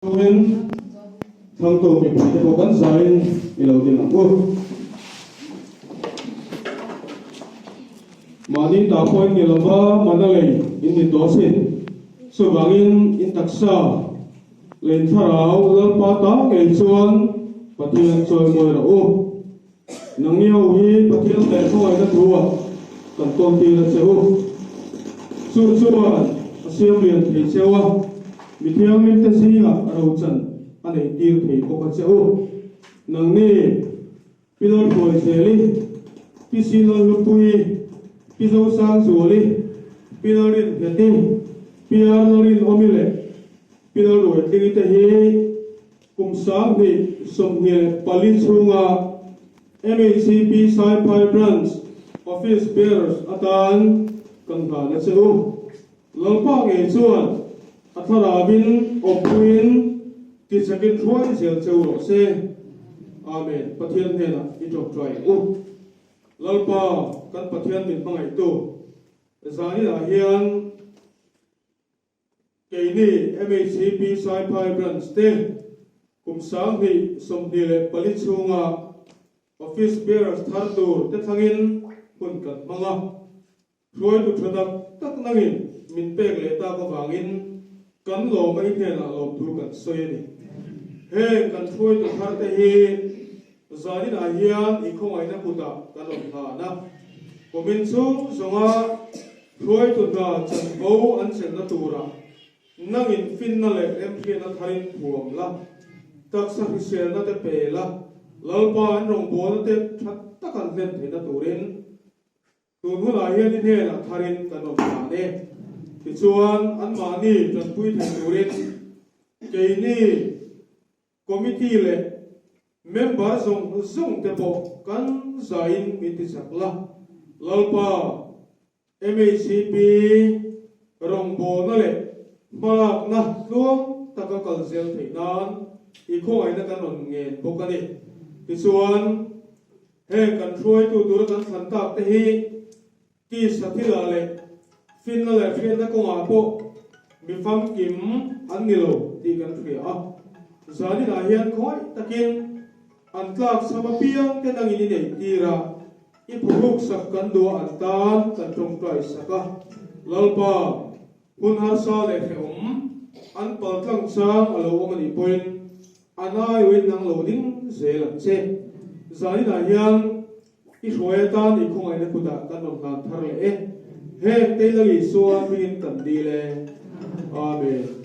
Tumin thangtu mipuite pawh kan zain i lo ding ang u. Mahni ta pawh in ni lova mana lei in ni tawh asin. Chuvangin in taksa lei thlarau Lalpa ta ngei chuan Pathian chawimawi rawh u. Nangni ho hi Pathian leh hmangaihna thu-ah kan tawntir a che u. Chu chuan a siam lian thei cheu a, mi thianghlimte zingah rochan a neihtir thei bawk a che u. Nangni Pi Lalhruaizeli, Pi Silallupuii, Pi Zosangzuali, Pi Lalrinhmeti, Pi Arlarinawmi leh Pi Lalruaitlingi te hi Kum 2024 chhunga MHCP Saiphai Branch Office Bearers atan kan hlan a che u. Lalpa ngei chuan a thlarauin awmpuiin tichakin hruai zel che u rawh se. Amen. Pathian hnenah i tawngtai ang u. Lalpa kan Pathian min hmangaihtu zaninah hian Keini MHCP Saiphai Branch te kum 2024 chhunga Office Bearers thar tur te thlangin hun kan hmang a. Hruaitu tha tak tak nangin min pek leh tak avangin kan lawm a i hnenah lawmthu kan sawi a ni. Heng kan hruaitu thar te hi zaninah hian i khawngaihna kutah kan awm hlan a. Kumin chhung zawnga Hruaitu hna chanvo an chenna turah nangin finna leh remhriatna tharin thuam la, taksa hriselna te pe la, Lalpa an rawngbawlna te tha tak an hlen theihna turin tun hunah hian i hnenah tharin kan rawn hlan e. Tichuan, anmahni tanpui thei turin keini Committee leh member zawng zawng te pawh kan zaiin min ti chak la. Lalpa, MHCP rawngbawlna leh hmalakna tluang taka kal zel theih nan i khawngaihna kan rawn ngen bawk a ni. Tichuan, heng kan hruaitu tura kan thlan tak te hi Tisa thilah leh finna leh hriatna kawngah pawh mi famkim an ni lo tih kan hria a. Zaninah hian khawi takin an tlak chham apiang te nangin i neih tir a, i phuruk sak kan duh a an tan kan tawngtai sak a. Lalpa, hun harsa leh hrehawm an paltlang chang a lo awm a nih pawhin a naiuin nang lo ding zel ang che. Zaninah hian I hruai atan i khawngaihna kutah kan rawn hlan thar leh e. Heng Taylor Isua hmingin kan dil e. Amen.